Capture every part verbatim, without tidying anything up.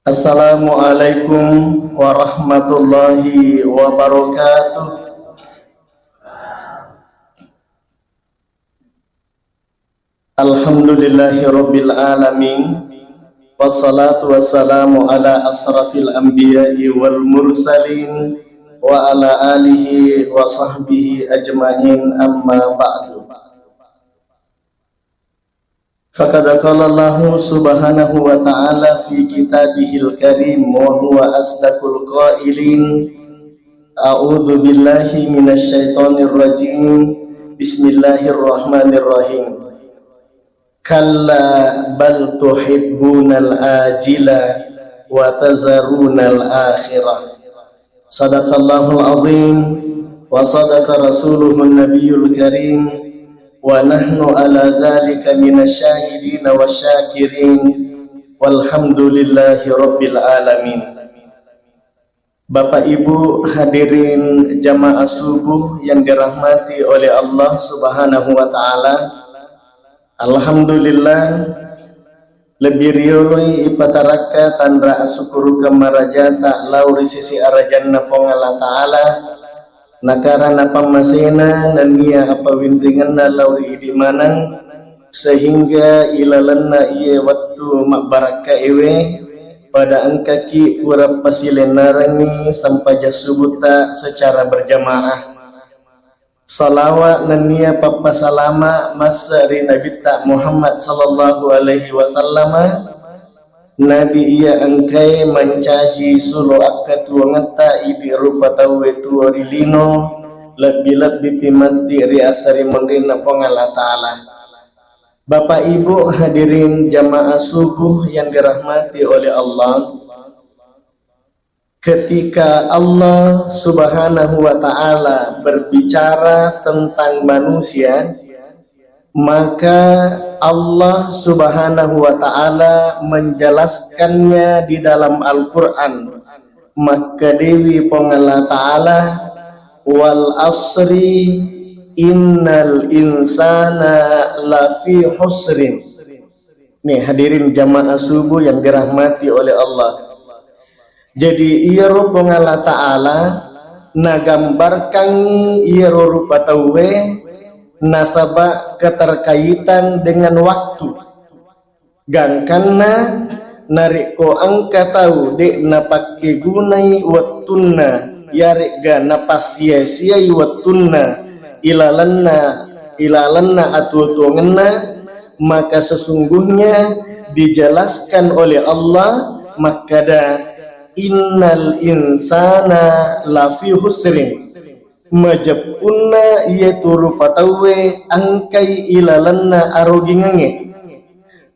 Assalamualaikum warahmatullahi wabarakatuh. Alhamdulillahi rabbil alamin. Wassalatu wassalamu ala asrafil anbiya'i wal mursalin wa ala alihi wa sahbihi ajmain, amma ba'du. Faqad qala Allahu subhanahu wa ta'ala fi kitabihil karim wa huwa asdaqul qailin. A'udzu billahi minasy syaithanir rajim. Bismillahirrahmanirrahim. Kalla bal tuhibbunal ajila wa tazarunal akhirah. Sadaqallahul azim wa sadaqa rasuluhun nabiyul karim wa nahnu ala dzalika minasy syahidin wasyakirin walhamdulillahi rabbil alamin. Bapak Ibu hadirin jamaah subuh yang dirahmati oleh Allah Subhanahu wa taala. Alhamdulillah, lebbi rioloi ipatarakka tanra asukkurukeng marajata lao ri sisi arajanna Puang Allah Ta'ala, nakarana pammasena nennia apawinringenna lao ri idi maneng, sehingga ilalenna iye wettu mabbarakkaewe, pada engkaki pura pasilennarengngi sempajang subutta secara berjamaah. Salawa nennia pappasalama masse ri Nabitta Muhammad sallallahu alaihi wasallama, Nabi iya engkae mancaji sulo akkatuwongetta idi rupa tauwe tuwo ri lino, lebbi-lebbipi matti ri assarimunrinna Puang Allah Ta'ala. Bapak Ibu hadirin jamaah subuh yang dirahmati oleh Allah, ketika Allah Subhanahu wa Ta'ala berbicara tentang manusia, maka Allah Subhanahu wa Ta'ala menjelaskannya di dalam Al-Quran. Makkedewi Puang Allah Ta'ala, "Wal asri innal insana lafi husrin." Nih, hadirin jamaah subuh yang dirahmati oleh Allah. Jadi, iyaro Puang Allah Ta'ala nagambarkangngi iyaro rupa tauwe nasaba keterkaitan dengan waktu. Gangkanna narekko engka tau de' napakkegunai wettunna, yaregga napassia-siai wettunna ilalenna, ilalenna atuwo-tuwongenna, maka sesungguhnya dijelaskan oleh Allah makkada, "Innal insana lafi husrin." Majeppunna iye tu rupa tauwe engkai ilalenna arogingengnge.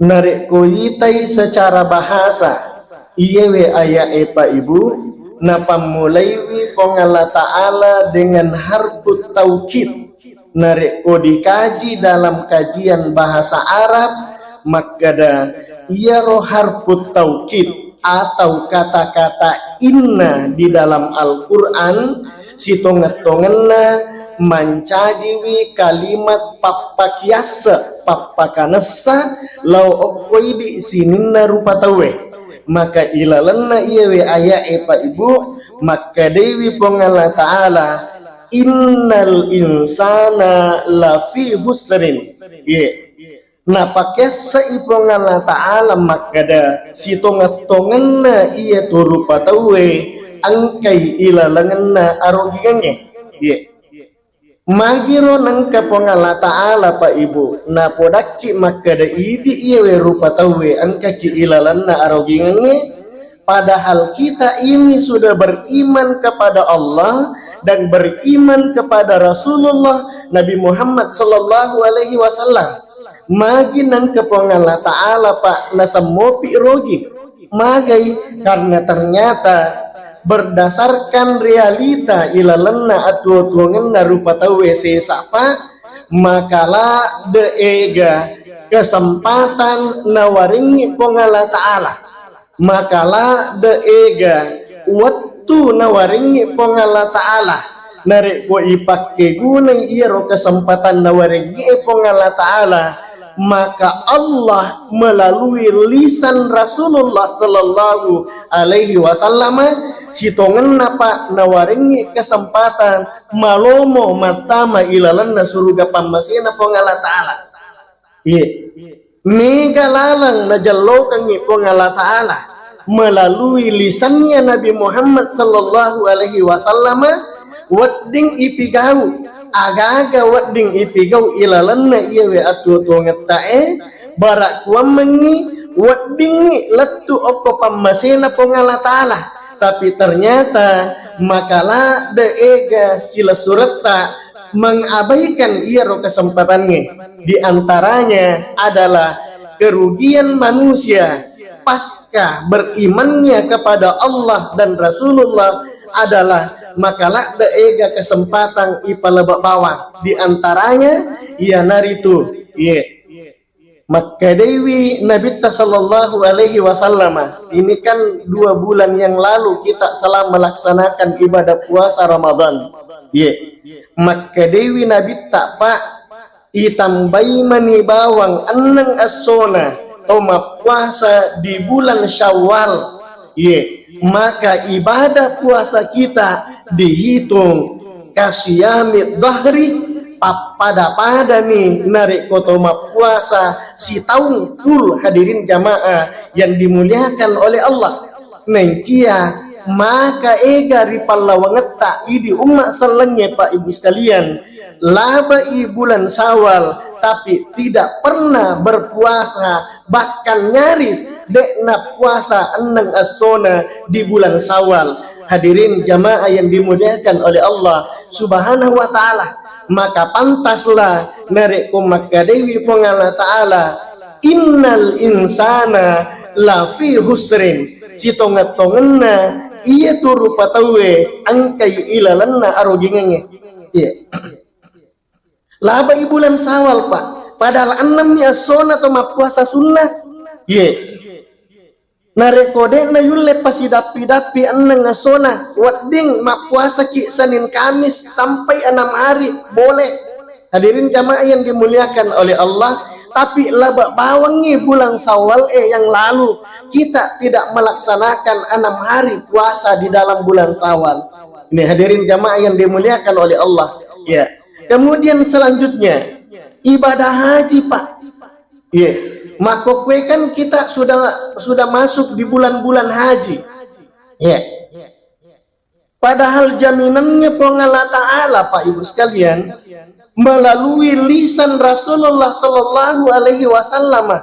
Narekko itai secara bahasa, iyewe aya'e, Pak Ibu, napammulaiwi Puang Allah Ta'ala dengan harfut taukid. Narekko dikaji dalam kajian bahasa Arab, makkada iyaro harfut taukid atau kata-kata inna di dalam Al-Quran, sitongeng-tongenna mancajiwi kalimat pappakiasse, pappakanessa lao okko idi sininna rupa tauwe. Maka ilalenna iyewe aya'e, Pak Ibu, makkedaiwi Puang Allah Ta'ala, "Innal insana lafi husrin." Ye. Napakesse'i Puang Allah Ta'ala makkeda, sitongeng-tongenna iya tu rupa tauwe engkai ilalengenna arogingengnge. Ye. Magiro nengka Puang Allah Ta'ala, Pak Ibu, napodakki makkeda idi iyewe rupa tauwe engkaki ilalenna arogingengnge, padahal kita ini sudah beriman kepada Allah dan beriman kepada Rasulullah Nabi Muhammad sallallahu alaihi wasallam. Magi nengka Puang Allah Ta'ala, Pak, nasemmopi rogi. Magai, karena ternyata berdasarkan realita ilalenna atuwo-tuwongenna rupa tauwe sesa, Pak, makala de ega kesempatan nawaringi Puang Allah Ta'ala. Makala de ega wettu nawaringi Puang Allah Ta'ala. Narekko ipakkegunai iyaro kesempatan nawaringi Puang Allah Ta'ala, Maka Allah melalui lisan Rasulullah sallallahu alaihi wasallam sitongenna, Pak, nawarengngi kesempatan malomo mattama ilalenna suruga pammasena Puang Allah Ta'ala. Iye. Mega laleng najellokengngi Puang Allah Ta'ala melalui lisannya Nabi Muhammad sallallahu alaihi wasallam, wedding ipigau, agaga wedding ipigau ilalenna iyawe atuo-tuongetta'e, bara kuammengngi weddingngi lettu okko pammasena Puang Allah Ta'ala. Tapi ternyata maka ladde ega silessuretta mengabaikan iyaro kesempatangnge. Di antaranya adalah kerugian manusia pasca berimannya kepada Allah dan Rasulullah adalah maka ladde ega kesempatan ipalebba bawang. Di antaranya iyanaritu, ye, makkedaiwi Nabitta sallallahu alaihi wasallam, ini kan dua bulan yang lalu kita salah melaksanakan ibadah puasa Ramadan. Ye. Makkedaiwi Nabitta, Pak, itambai mani bawang enneng essona to mappuasa di bulan Syawal. Ye, maka ibadah puasa kita dihitung kasiyami dhahri, pappada-padani narekko to mappuasa sitaung full, hadirin jamaah yang dimuliakan oleh Allah. Nengkia maka ega ripallawangetta idi umma sellengnge, Pak Ibu sekalian, labai bulan Syawal tapi tidak pernah berpuasa, bahkan nyaris de'na puasa enneng essona di bulan Syawal. Hadirin jamaah yang dimuliakan oleh Allah Subhanahu wa Ta'ala, maka pantaslah narekko makkedaiwi Puang Allah Ta'ala, "Innal insana lafi husrin." Sitongeng-tongenna iya tu rupa tauwe engkai ilalenna arogingengnge. Iya. Labai bulan Syawal, Pak. Padahal ennemmi essona to mappuasa sunnah. Ye. Narekko de'na yulle pasidappi-dappi enneng essona, wedding mappuasaki Senin Kamis sampai enam hari, boleh. Hadirin jamaah yang dimuliakan oleh Allah, tapi laba bawangngi bulan Syawal, eh, yang lalu, kita tidak melaksanakan enam hari puasa di dalam bulan Syawal. Ini hadirin jamaah yang dimuliakan oleh Allah. Ya. Kemudian selanjutnya, ibadah haji, Pak. Iya. Makkokkoe kan kita sudah, sudah masuk di bulan-bulan haji. Iya. Padahal jaminannya Puang Allah Ta'ala, Pak Ibu sekalian, melalui lisan Rasulullah sallallahu alaihi wasallam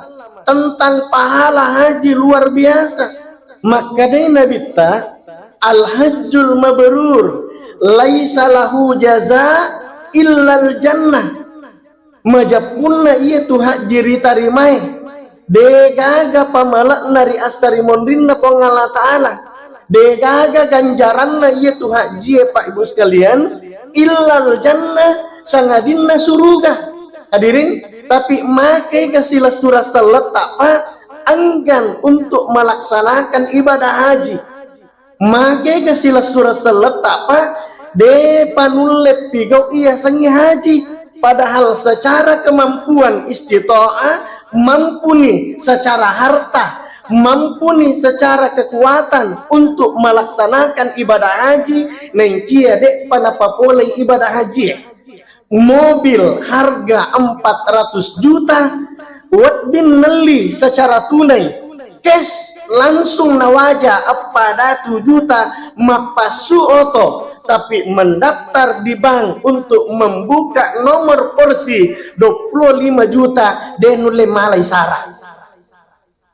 tentang pahala haji luar biasa. Makkedai Nabitta, "Al-hajjul mabrur laisa lahu jaza illal jannah." Majeppunna iya tu hajji ritarimae, degaga pamale'na ri assarimonrinna Puang Allah Ta'ala, degaga ganjaranna iya tu hajjie, Pak Ibu sekalian, illal jannah, sangadinna suruga. Hadirin, tapi makkega silessureng selletta, Pak, enggan untuk melaksanakan ibadah haji. Makkega silessureng selletta, Pak, depa nulle pigau iyasengnge haji. Padahal secara kemampuan istita'ah, mampuni secara harta, mampuni secara kekuatan untuk melaksanakan ibadah haji, naengkia de'pa napapolei ibadah haji. Mobil harga empat ratus juta, wedding nelli secara tunai, cash, langsung nawaja eppa datu juta, mappassu oto, tapi mendaftar di bank untuk membuka nomor porsi dua puluh lima juta, de nulle malai sara.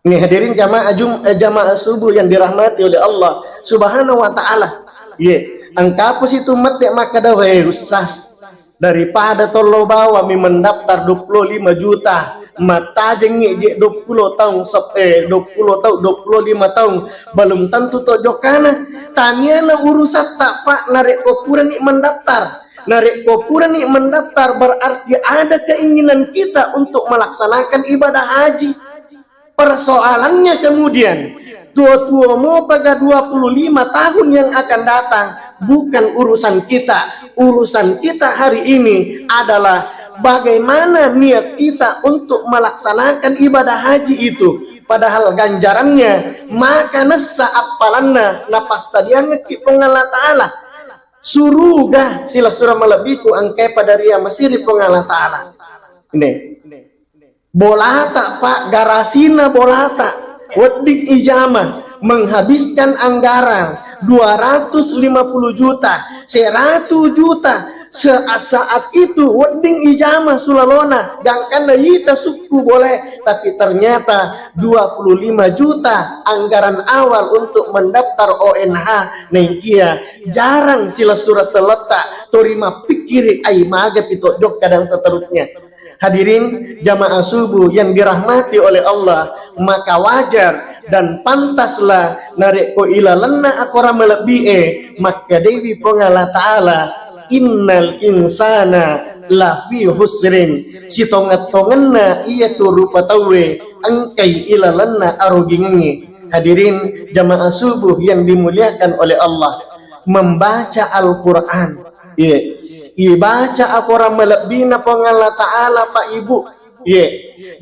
Nih, hadirin jamaah Jum-, eh, jamaah subuh yang dirahmati oleh Allah Subhanahu wa Ta'ala. Ye, engkapo situ mette makkeda, "Weh, Ustaz, daripada tollo bawami mendaftar dua puluh lima juta, mattajengngi je dua puluh taung sep-, eh, dua puluh taung, dua puluh lima taung, belum tentu to jokkana." Taniana urusatta, Pak, narekko purani mendaftar. Narekko purani mendaftar, berarti ada keinginan kita untuk melaksanakan ibadah haji. Persoalannya kemudian, tuo-tuo mopaga dua puluh lima tahun yang akan datang, bukan urusan kita. Urusan kita hari ini adalah Bagaimana niat kita untuk melaksanakan ibadah haji itu? Padahal ganjarannya maka nessa appalanna napassadiangekki Puang Allah Ta'ala. Suruga silessureng malebbiku engkae pada ria masiri Puang Allah Ta'ala. Ini. Bolata, Pak, garasina bolata. Wedding ijama, menghabiskan anggaran dua ratus lima puluh juta, seratus juta. Saat-saat itu wedding ijama sulalona, gangkanna ita sukku boleh, tapi ternyata dua puluh lima juta anggaran awal untuk mendaftar O N H. Nengkia jarang silessureng selletta, tori mappikkiri ai maga pito jokka dan seterusnya. Hadirin jamaah subuh yang dirahmati oleh Allah, maka wajar dan pantaslah narekko ilalenna akorang malebbi'e makkedaiwi Puang Allah Ta'ala, "Innal insana lafi husrin." Sitongeng-tongenna iyatu rupa tauwe engkai ilalenna arugingengnge. Hadirin jamaah subuh yang dimuliakan oleh Allah, membaca Al-Quran, iya, ibaca akorang malebbina Puang Allah Ta'ala, Pak, Ibu. Iya.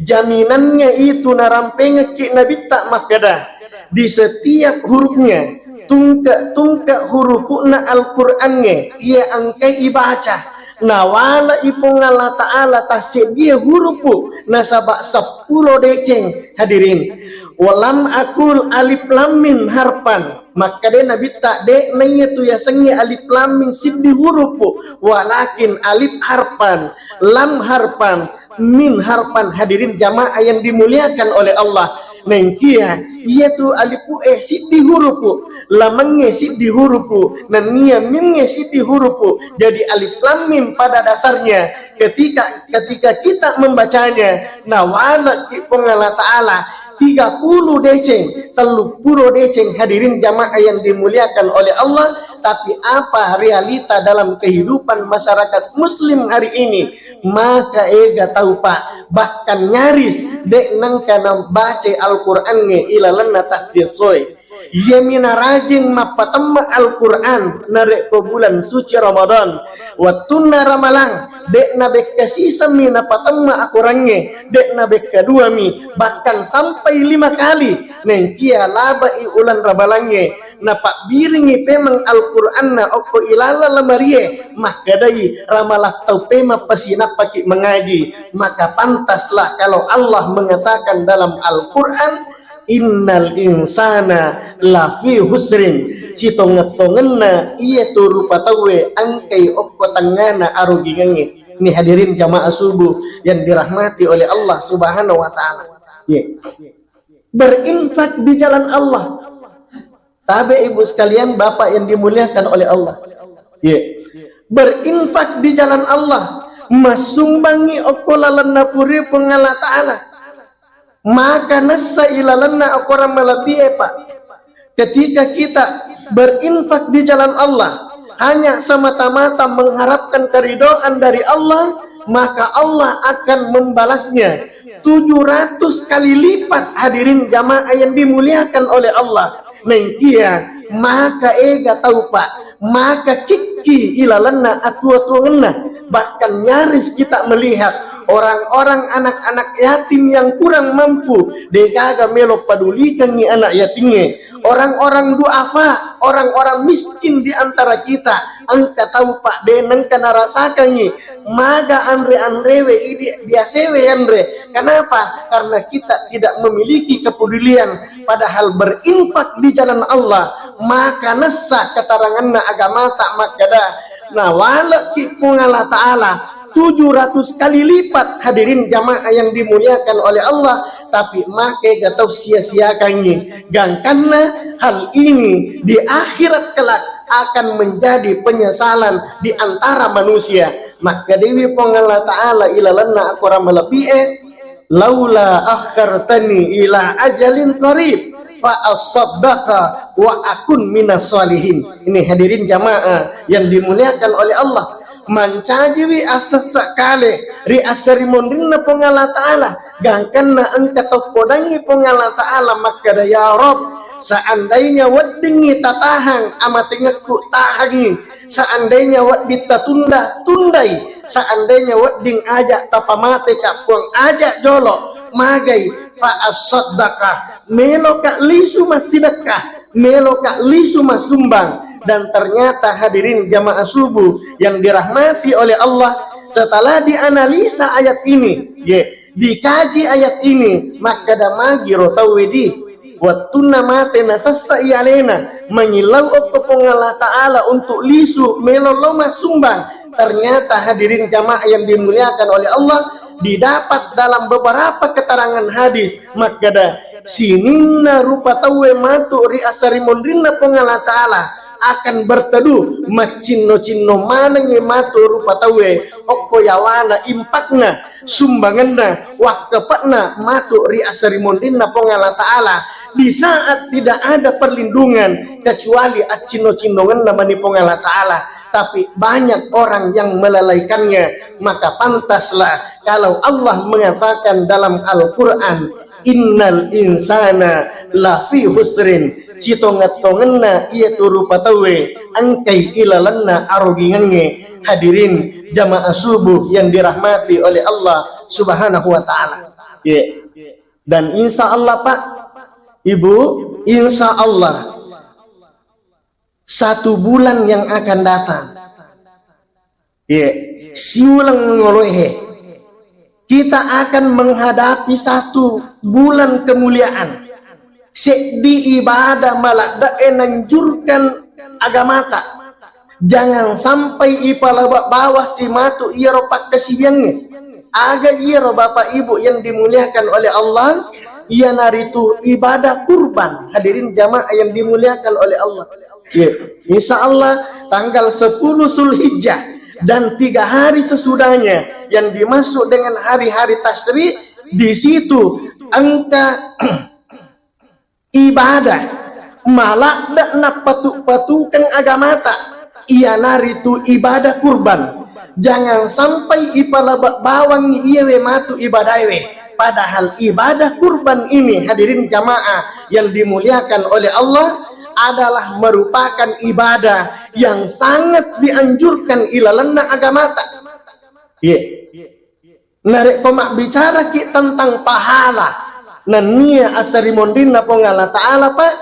Jaminannya itu narampengekki Nabitta makkeda, di setiap hurufnya, tungke-tungke hurupu'na Al-Qur'angnge iya engkai ibaca, nawale'i Puang Allah Ta'ala tasseddie hurupu nasaba seppulo deceng, hadirin. Walam akul alif lam mim harfan. Makkeda Nabitta, de' naiya tu yasengnge alif lam mim siddi hurupu, walakin alif harfan, lam harfan, mim harfan. Hadirin jamaah yang dimuliakan oleh Allah. Nengkia, iya tu alifu e siddi hurupu, lamengnge siddi hurupu, nennia mimnge siddi hurupu. Jadi alif lam mim pada dasarnya ketika ketika kita membacanya, nawale'ki Puang Allah Ta'ala tiga puluh deceng, tellu puluh deceng, hadirin jamaah yang dimuliakan oleh Allah. Tapi apa realita dalam kehidupan masyarakat muslim hari ini? Maka ega tau, Pak, bahkan nyaris de' nengka nabaca Al-Qur'angnge ilalenna tassessoe. Iyami narajing mappatemma Al-Qur'an narekko bulan suci Ramadan. Wettunna ramalang, de' nabekka sisemmi napatemma akorangnge, de' nabekka duami, bahkan sampai lima kali. Nengkia labe'i uleng ramalangnge, napabbiringi pemeng Al-Qur'anna okko ilaleng lamarie, makkedai, ramalang tau pemeng pasinappaki mangaji. Maka pantaslah kalau Allah mengatakan dalam Al-Qur'an, "Innal insana lafi husrin." Sitongeng-tongenna iya tu rupa tauwe engkai okko tengngana arugingengnge. Ini hadirin jamaah subuh yang dirahmati oleh Allah Subhanahu wa Ta'ala. Ye. Berinfak di jalan Allah. Tabe, Ibu sekalian, Bapak yang dimuliakan oleh Allah. Ye. Berinfak di jalan Allah. Massumbangngi okko lalenna puri Puang Allah Ta'ala. Maka nessa ilalenna akorang malebbi'e, Pak. Ketika kita berinfak di jalan Allah, hanya semata-mata mengharapkan keridhaan dari Allah, maka Allah akan membalasnya tujuh ratus kali lipat, hadirin jamaah yang dimuliakan oleh Allah. Nengkia, maka ega tau, Pak, maka kikki ilalenna atuwa-tuwangenna. Bahkan nyaris kita melihat orang-orang anak-anak yatim yang kurang mampu, degaga melo padulikangngi anak yatingnge. Orang-orang duafa, orang-orang miskin di antara kita, engka tau, Pak, de' nengka narasakangngi maga anre-anrewe idi biasewe yanre. Kenapa? Karena kita tidak memiliki kepedulian. Padahal berinfak di jalan Allah, maka nessa keteranganna agamata makkeda, nawale'ki Puang Allah Ta'ala tujuh ratus kali lipat, hadirin jamaah yang dimuliakan oleh Allah. Tapi maka ega tau sia-siakangngi, gangkanna hal ini di akhirat kelak akan menjadi penyesalan di antara manusia. Makkedaiwi Puang Allah Ta'ala ilalenna akorang malebbi'e, "Laula akhartani ila ajalin qarib fa asaddaqa wa akun minas salihin." Ini hadirin jamaah yang dimuliakan oleh Allah. Mancajiwi assessa kale ri assarimonrinna Puang Allah Ta'ala. Gangkanna engka toppodangngi Puang Allah Ta'ala makkeda, "Ya Rabb, Seandainya weddingngi tatahang amatengekku, tahangngi. Seandainya wedding tatunda, tundai. Seandainya wedding aja tapamateka, Puang, aja jolo, magai, fa asaddaqa, meloka lisu massidekka, meloka lisu massumbang. Dan ternyata, hadirin jamaah subuh yang dirahmati oleh Allah, setelah dianalisa ayat ini, ye, dikaji ayat ini, makkeda, magiro tauwe di wettunna mate nasessai alena, mangillau okko Puang Allah Ta'ala untuk lisu melo lao massumbang. Ternyata, hadirin jamaah yang dimuliakan oleh Allah, didapat dalam beberapa keterangan hadis, makkeda, sininna rupa tauwe matu ri asarimonrinna Puang Allah Ta'ala akan berteduh, maccinno-cinno manengngi matu rupa tauwe okko yawana, impakna, sumbangenna, wakkepe'na matu ri asarimonrinna Puang Allah Ta'ala. Di saat tidak ada perlindungan kecuali accinno-cinnongenna mani Puang Allah Ta'ala, tapi banyak orang yang melalaikannya, maka pantaslah kalau Allah mengatakan dalam Al-Quran, "Innal insana lafi husrin." Sitongeng-tongenna iyatu rupa tauwe engkai ilalenna arugingengnge. Hadirin jamaah subuh yang dirahmati oleh Allah Subhanahu wa Ta'ala. Ye. Dan insya Allah, Pak, Ibu, insya Allah, satu bulan yang akan datang, ye, siuleng ngoloe he, kita akan menghadapi satu bulan kemuliaan. Seddi ibadah maladde'e nanjurkan agamata. Jangan sampai ipalaba bawang si matu iyaro pakkasiwiangnge. Aga iyaro, Bapak Ibu yang dimuliakan oleh Allah, iyanaritu ibadah kurban. Hadirin jamaah yang dimuliakan oleh Allah. Ya, insya Allah tanggal sepuluh Zulhijjah dan tiga hari sesudahnya yang dimaksud dengan hari-hari tasyrik, di situ engka ibadah maladde' nappatu-patukeng agamata, iyanaritu ibadah kurban. Jangan sampai ipalaba bawangngi iyewe matu ibadaewe. Padahal ibadah kurban ini, hadirin jamaah yang dimuliakan oleh Allah, adalah merupakan ibadah yang sangat dianjurkan ilalenna agamata. Iya. Narekko mabbicaraki tentang pahala nennia assarimonrinna Puang Allah Ta'ala, Pak,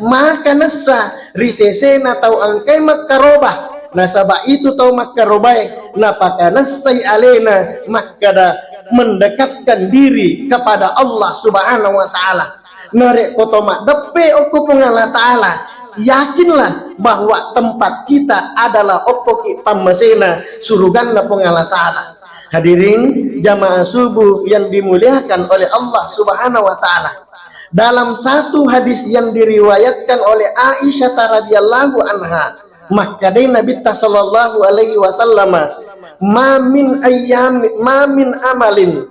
maka nessa ri sesena tau engkae makkaroba. Nasaba itu tau makkarobae napakanessai alena makkada mendekatkan diri kepada Allah Subhanahu wa Ta'ala. Narekko to maddeppe okko Puang Allah Ta'ala, yakinlah bahwa tempat kita adalah okkoki pammasena suruganna Puang Allah Ta'ala. Hadirin jamaah subuh yang dimuliakan oleh Allah Subhanahu wa Ta'ala. Dalam satu hadis yang diriwayatkan oleh Aisyah radhiyallahu anha, makkadai Nabitta sallallahu alaihi wasallam, "Ma min ayyami, ma min amalin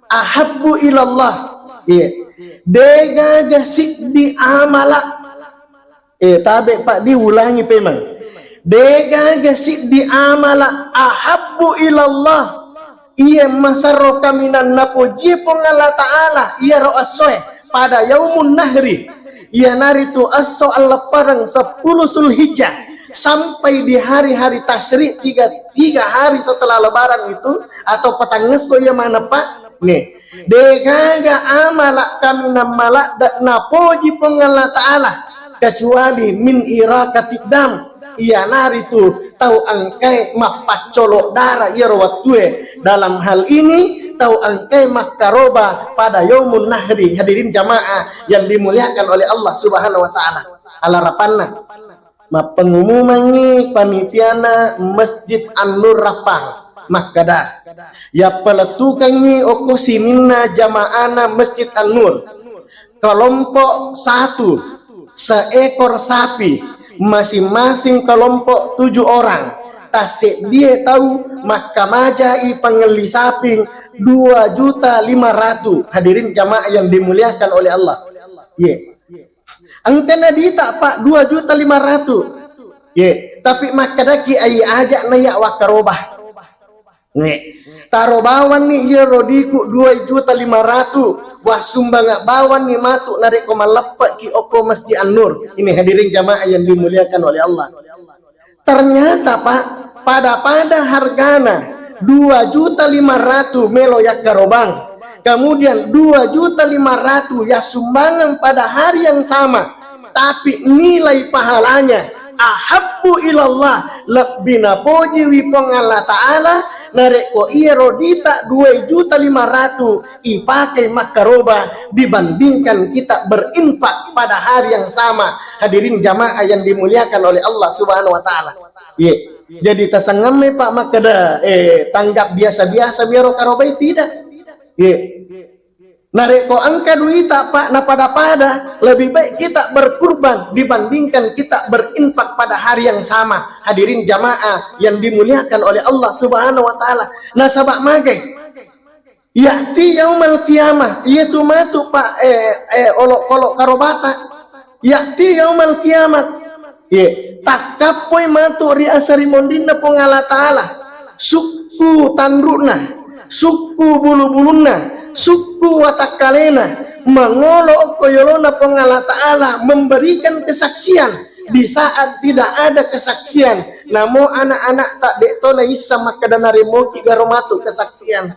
ahabbu ilallah." Iya. Degaga siddi amala. Eh, tabe, Pak, diulangi pemang. Degaga siddi amala ahabbu ilallah. Iya masarro kaminang napoji Puang Allah Ta'ala, iyaro essoe pada yaumun nahri. Iyanaritu esso alleppereng sepuluh Zulhijjah sampai di hari-hari tasyrik, tiga, tiga hari setelah lebaran itu atau patangngesso iya maneng, Pak. Nih, degaga amala kaminang maladde napoji Puang Allah Ta'ala kecuali min iraqatid dam, iyanaritu tau engkae mappaccolo dara iyaro wettue. Dalam hal ini, tau engkae makkaroba pada yaumun nahri. Hadirin jamaah yang dimuliakan oleh Allah Subhanahu wa Ta'ala. Alarapanna, mappengumumangngi panitiana Masjid An-Nur Rappang makkada, yappalettukengngi okko sininna jamaana Masjid An-Nur, kelompok satu, seekor sapi, masing-masing kelompok tujuh orang, tasseddie tau makkamajai pangelli saping dua juta lima ratus. Hadirin jamaah yang dimuliakan oleh Allah. Ye. Engka nadita, Pak, dua juta lima ratus. Ye, tapi makkedaki ai aja naiya wakkaroba. Nih, taro bawanni iyaro diku dua juta lima ratus, wassumbangeng bawanni matu narekko malleppeki okko Masjid An-Nur. Ini hadirin jamaah yang dimuliakan oleh Allah. Ternyata, Pak, pada-pada hargana dua juta lima ratus melo yakkarobang. Kemudian dua juta lima ratus ya sumbangan pada hari yang sama, tapi nilai pahalanya ahabbu ilallah, lebbi napojiwi Puang Allah Ta'ala narekko iyaro dita dua juta lima ratus ipakai makkaroba dibandingkan kita berinfak pada hari yang sama. Hadirin jamaah yang dimuliakan oleh Allah Subhanahu wa Ta'ala. Ye. Jadi tasangamme, Pak, makkeda, eh, tanggap biasa-biasa miro karobai, tidak. Ye. Narekko engka duita, Pak, napada-pada, lebih baik kita berkurban dibandingkan kita berinfak pada hari yang sama. Hadirin jamaah yang dimuliakan oleh Allah Subhanahu wa Ta'ala. Nasaba magai, ya'ti yaumal qiyamah, iyatu matu, Pak, eh, eh, olokolo karobata. Ya'ti yaumal qiyamah. Ye, takkappoi matu ri asarimonrinna Puang Allah Ta'ala. Sukku tanru'na, sukku bulu-bulunna, sukku watakkalena, mangolo okko yolona Puang Allah Ta'ala memberikan kesaksian di saat tidak ada kesaksian. Namo anak-anak tak dek to naissa makkeda naremoki garo matu kesaksian.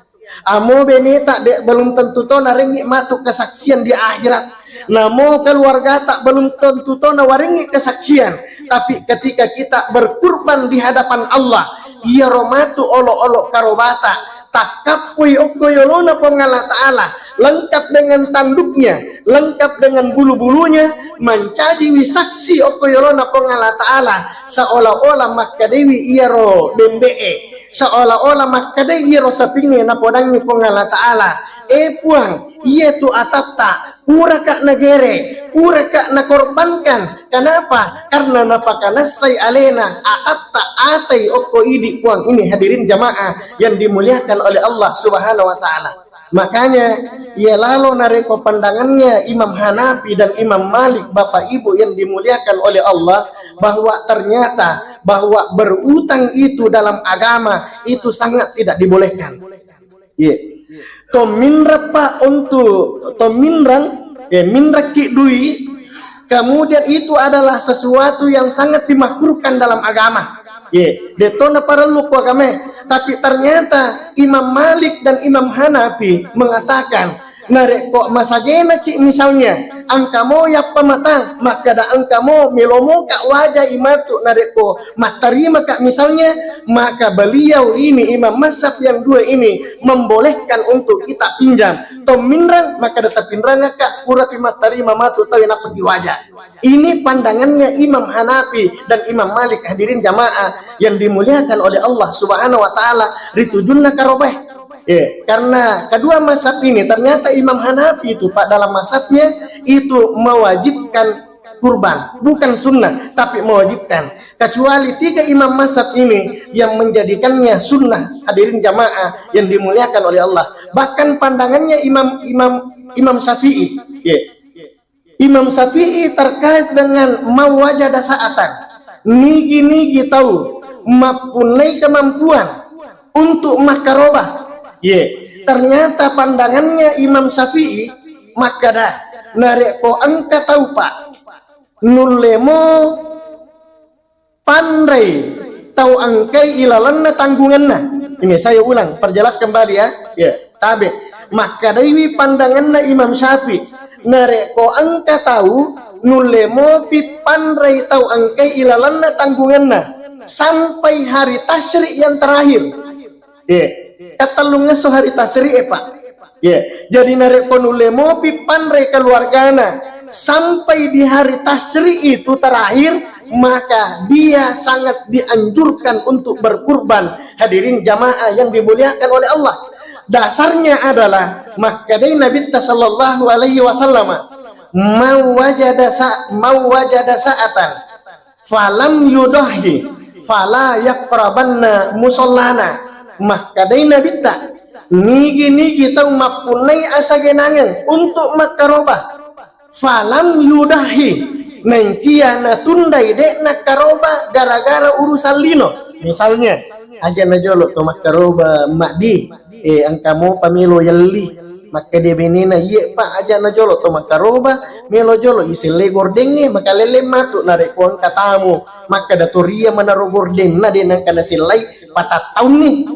Amo beneta de belum tentu to narengi matu kesaksian di akhirat. Namo keluargata belum tentu to nawarengi kesaksian. Tapi ketika kita berkurban di hadapan Allah, iyaro matu olo-olo karobata, takkappui okko yolona Puang Allah Ta'ala, lengkap dengan tanduknya, lengkap dengan bulu-bulunya, mancajiwi saksi okko yolona Puang Allah Ta'ala, seolah-olah makkadewi iyaro bembe'e, seolah-olah makkadai iyaro sapingnge napodangngi Puang Allah Ta'ala, "Eh Puang, iyatu atatta, puraka nagere, puraka nakorbankan." Kenapa? Karena napakanassai alena atatta atai okko idi Puang. Ini hadirin jamaah yang dimuliakan oleh Allah Subhanahu wa Ta'ala. Makanya, iya lalo narekko pandangannya Imam Hanafi dan Imam Malik, Bapak Ibu yang dimuliakan oleh Allah, bahwa ternyata bahwa berutang itu dalam agama itu sangat tidak dibolehkan. Iya. Tominreppa untuk tominrang, eh, minrekki dui, kemudian itu adalah sesuatu yang sangat dimakruhkan dalam agama. Ye, detto naparellu ku agamae. Tapi ternyata Imam Malik dan Imam Hanafi mengatakan, narekko masagenaki misalnya, engka mo yappamatang, makkada engka mo melomoka waja imatu narekko mattarimaka misalnya, maka beliau ini imam mazhab yang dua ini membolehkan untuk kita pinjam. Tominrang, makkada tapinrangaka, purapi mattarima matu tau napagi waja. Ini pandangannya Imam Hanafi dan Imam Malik, hadirin jamaah yang dimuliakan oleh Allah Subhanahu wa Ta'ala, ritujunna karobae. Eh, karena kedua mazhab ini, ternyata Imam Hanafi itu, Pak, dalam mazhabnya itu mewajibkan kurban, bukan sunnah, tapi mewajibkan. Kecuali tiga imam mazhab ini yang menjadikannya sunnah, hadirin jamaah yang dimuliakan oleh Allah. Bahkan pandangannya Imam Imam Imam Syafi'i. Ya. Imam Syafi'i terkait dengan mawajada sa'atan. Nigi-nigi tau mappunnai kemampuan untuk makkaroba. Ye, ternyata pandangannya Imam Syafi'i makkada, narekko engka tau, Pak, nullemo panrai tau engkai ilalenna tanggunganna. Ini saya ulang, perjelas kembali ya. Ya, tabe. Makkadaiwi pandanganna Imam Syafi'i, narekko engka tau nulle mopi panrai tau engkai ilalenna tanggunganna sampai hari tasyrik yang terakhir. Ye, katellungngesso hari tasyrik e, Pak. Ye, jadi narekko nulle mopi panrai keluargana sampai di hari tasyrik itu terakhir, maka dia sangat dianjurkan untuk berkurban. Hadirin jamaah yang dimuliakan oleh Allah, dasarnya adalah makkadai Nabitta sallallahu alaihi wasallam, "Mau wajada sa-, mau wajada sa'atan." Falam yudahhi fala yaqrabanna musallana. Makkedai Nabitta, nigi-nigi tau mappunnai asagenangeng untuk makkaroba, falam yudahhi, naikia natundai de' nakkaroba gara-gara urusan lino. Misalnya, aja na jolo to makkaroba maddi, eh, engka mopa melo yelli. Makkeda benena, "Iye, Pak, aja na jolo to makkaroba, melo jolo iselle gordengnge, makalelle matu narekko engka tamu." Makkeda to ria manaro gordenna de nengka nasellai patattaunni.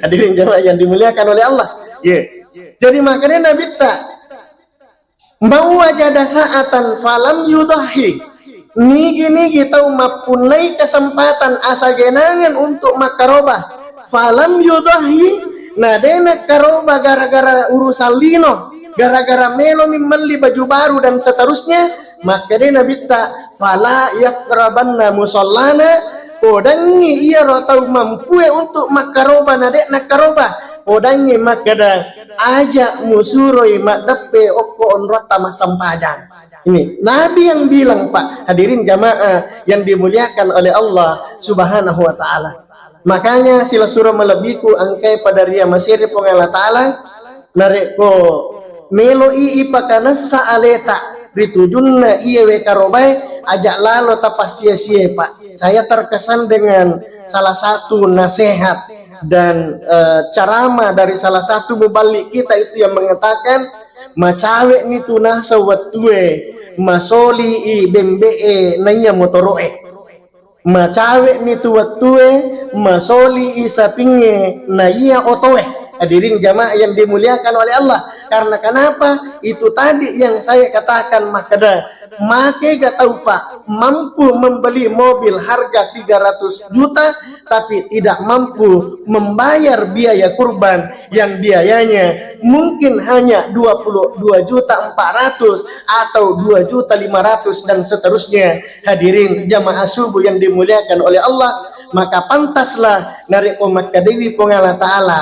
Hadirin jamaah yang dimuliakan oleh Allah. Ye. Jadi makanya Nabitta, "Man wajada sa'atan falam yudhhi." Nigi-nigi tau mappunnai kesempatan asagenangan untuk makkaroba, falam yudhhi, na de nakkaroba gara-gara urusan lino, gara-gara melomi melli baju baru dan seterusnya, makkeda Nabitta, "Fala yaqrabanna musallana." Podangngi iyaro tau mampue untuk makkaroba na de nakkaroba, podangngi makkeda, "Aja musuroi maddeppe okko onrotta massempajang." Ini Nabi yang bilang, Pak. Hadirin jamaah yang dimuliakan oleh Allah Subhanahu wa Ta'ala. Makanya, silessureng malebbiku engkae pada ria masere Puang Allah Ta'ala, narekko meloi ipakanessa aleta ri tujunna iyewe karobae, aja lalo tapassia-siae, Pak. Saya terkesan dengan salah satu nasihat dan, eh, ceramah dari salah satu muballigh kita itu yang mengatakan, "Macawe'ni tu naseng wettue masoli i bembe'e naiya motoro'e. Macawe'ni tu wettue masoli i sapingnge naiya otoe." Hadirin jamaah yang dimuliakan oleh Allah. Karena kenapa? Itu tadi yang saya katakan, makkeda, makega tau, Pak, mampu membeli mobil harga tiga ratus juta, tapi tidak mampu membayar biaya kurban yang biayanya mungkin hanya dua puluh dua juta empat ratus atau dua juta lima ratus dan seterusnya. Hadirin jamaah subuh yang dimuliakan oleh Allah, maka pantaslah narekko makkedawi Puang Allah Ta'ala,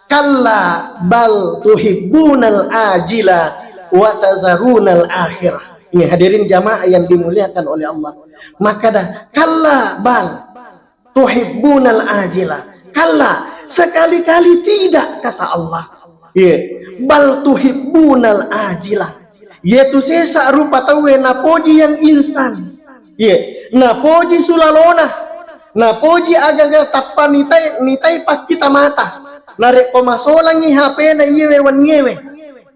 "Kalla bal tuhibbunal ajila wa tazarunal akhirah." Ini hadirin jamaah yang dimuliakan oleh Allah. Makkeda, "Kalla bal tuhibbunal ajila." Kalla, sekali-kali tidak, kata Allah. Iya. "Bal tuhibbunal ajila." Yaitu sesa rupa tauwe napoji yang instan. Iya. Napoji sulalona. Napoji agaga tappa nitai, nitai pakkita mata. Narekko masolangi H P-na iyewe wenniewe,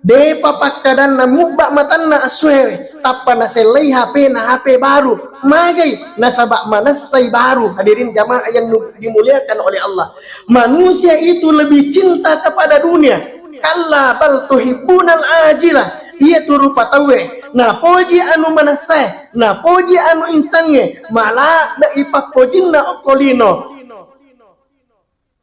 depa pakkadanna mubba matanna essoewe, tappa nasellai H P-na H P baru. Magai? Nasaba manessai baru. Hadirin jamaah yang nu-, dimuliakan oleh Allah. Manusia itu lebih cinta kepada dunia. "Kalla bal tuhibbunal ajila." Iyatu rupa tauwe napoji anu manessae, napoji anu instangnge, maladde'i pappojinna okko lino.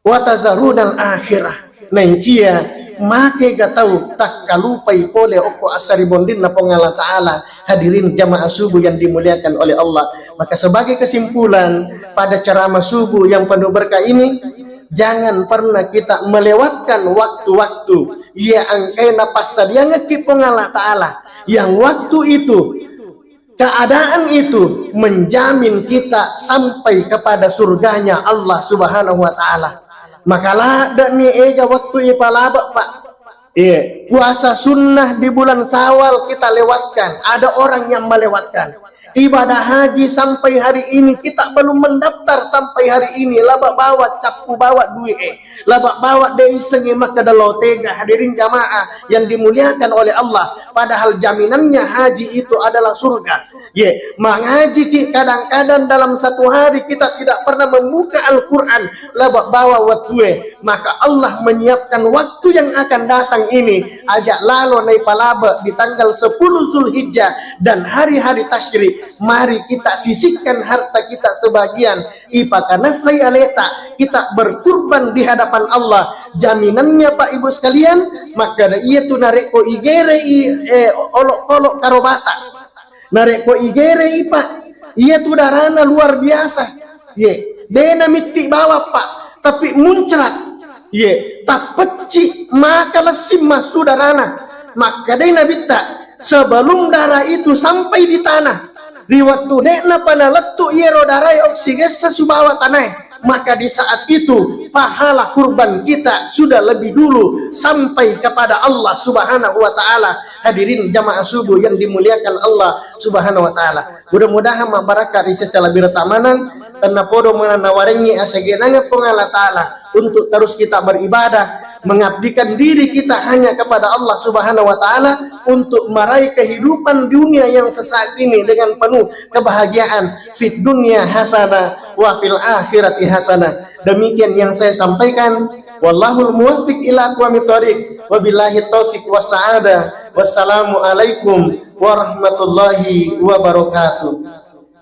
"Wa tazarunal akhirah." Naengkia makega tau takkalupai pole okko assaribondinna Puang Allah Ta'ala. Hadirin jamaah subuh yang dimuliakan oleh Allah. Maka sebagai kesimpulan pada ceramah subuh yang penuh berkah ini, jangan pernah kita melewatkan waktu-waktu iya engkae napassadiangekki Puang Allah Ta'ala, yang waktu itu, keadaan itu menjamin kita sampai kepada surganya Allah Subhanahu wa Ta'ala. Maka ladde'ni ega waktu ipalabe, Pak. Iya, puasa sunnah di bulan Syawal kita lewatkan. Ada orang yang melewatkan. Ibadah haji sampai hari ini kita belum mendaftar, sampai hari ini laba bawa cappu bawa duit, eh. Laba bawa de issengi makkeda lo tega, hadirin jamaah yang dimuliakan oleh Allah. Padahal jaminannya haji itu adalah surga. Ye, mangajiki kadang-kadang dalam satu hari kita tidak pernah membuka Al-Quran, laba bawa wettue, maka Allah menyiapkan waktu yang akan datang ini, aja lalo naipalabe di tanggal sepuluh Zulhijjah dan hari-hari tasyrik. Mari kita sisihkan harta kita sebagian, ipakanessai aleta, kita berkurban di hadapan Allah. Jaminannya, Pak Ibu sekalian, makkeda iyatu narekko igerei, eh, olok-olok karobata. Narekko igerei, Pak, iyatu darana luar biasa. Ye, dena mitti bawang, Pak, tapi muncrat. Ye, tappecci maka lessing massu darana. Makkedai Nabitta, sebelum darah itu sampai di tanah, ri wettu de'napa nalettu iyaro darae, oksigessa subawa tanae. maka di saat itu pahala kurban kita sudah lebih dulu sampai kepada Allah Subhanahu wa Ta'ala. Hadirin jamaah subuh yang dimuliakan Allah Subhanahu wa Ta'ala, mudah-mudahan mabbarakka ri sessa lebih retamanang. Tennapodo mana nawarengi asegenangan Puang Allah Ta'ala untuk terus kita beribadah, mengabdikan diri kita hanya kepada Allah Subhanahu wa Ta'ala untuk meraih kehidupan dunia yang sesaat ini dengan penuh kebahagiaan, fid dunya hasanah wa fil akhirati hasanah. Demikian yang saya sampaikan. Wallahul muwaffiq ila aqwamit thariq. Wabillahi taufiq was sa'adah. Wassalamualaikum warahmatullahi wabarakatuh.